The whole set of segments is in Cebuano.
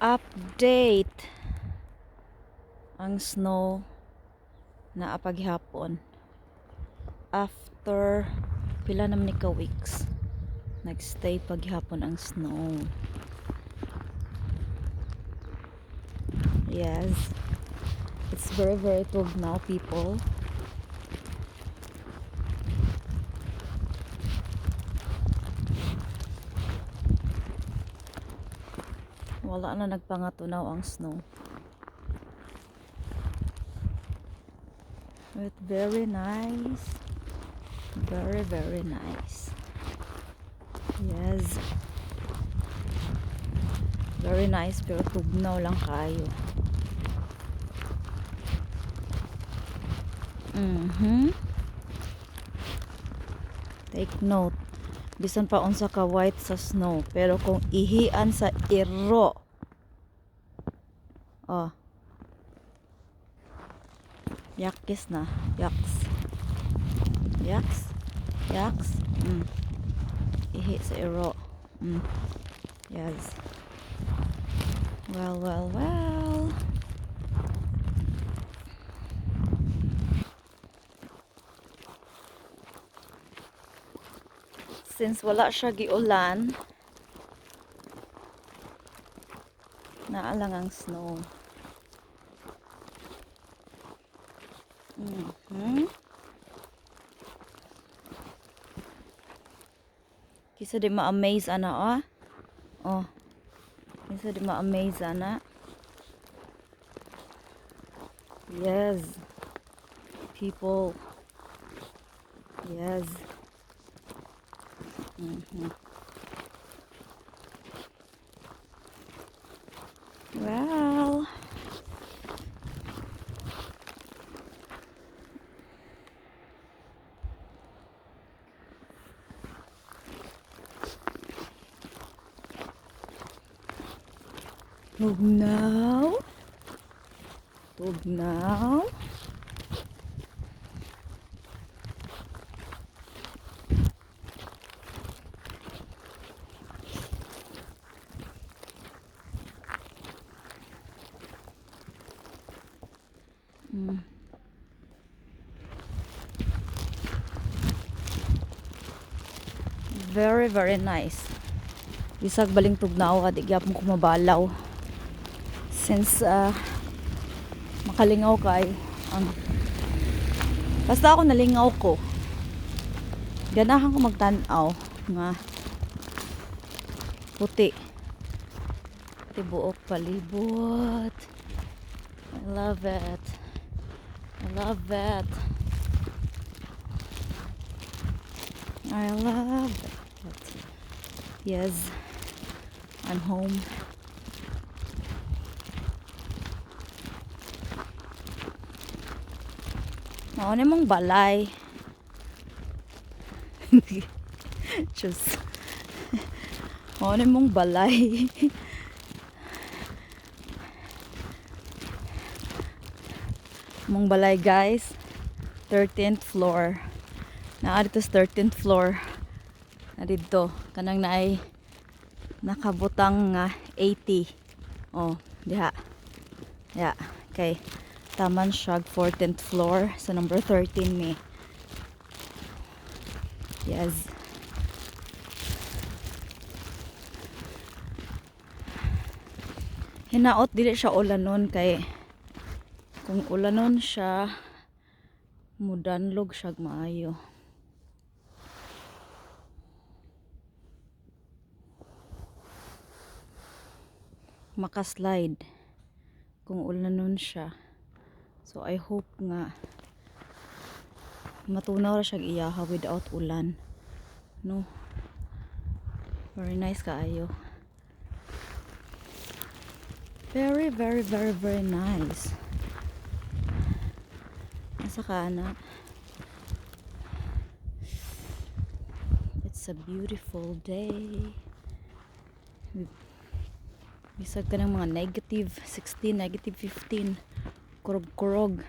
Update, ang snow naa pa gihapon after pila naman ni ka weeks, nagstay pa gihapon ang snow. Yes, it's very, very cold now, people. Wala na nagpangatunaw ang snow. But very nice, very, very nice. Yes, very nice, pero tugnaw lang kayo. Take note, bisan pa unsa ka white sa snow, pero kung ihian sa iro, oh, yakis na. Yaks, yaks, yaks. Ihi sa iro. Yes. Well, well, well. Since wala siya giulan, naa lang ang snow. Kinsa di ma-amaze ana, ah? Oh. Kinsa di ma-amaze ana? Yes. People. Yes. Well. Tugnaw. Tugnaw. Very, very nice. Bisag baling tugnaw, di gyapon ko mabalaw. Since makalingaw kay ang basta ako nalingaw ko. Ganahan ko magtan-aw nga puti. Tibuok palibot. I love it. I love it. I love it. Yes, I'm home. Mao ni mong balay. Diyos. Mao ni mong balay. Mong balay, guys. 13th floor. Naa dito sa 13th floor. Na dito. Kanang naay nakabutang nga 80. Oh, diha. Ya, kay taman siya 14th floor sa number 13 mi. Yes. Hinaot dili siya ulanon kay kung ulanon siya, mudanlog siya maayo. Makaslide kung ulanon siya. So I hope nga matunaw ra siya iyaha without ulan. No. Very nice kaayo. Very, very, very, very nice. Nasa ka na. It's a beautiful day. Bisag ka ng mga negative 16, negative 15. Kurog-kurog.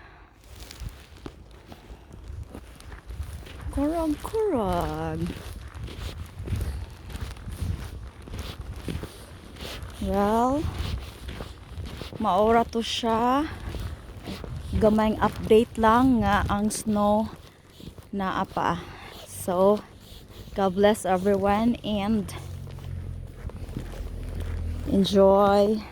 Kurog-kurog. Well, Mao ra to siya. Gamayng update lang nga ang snow naa pa. So, God bless everyone and enjoy.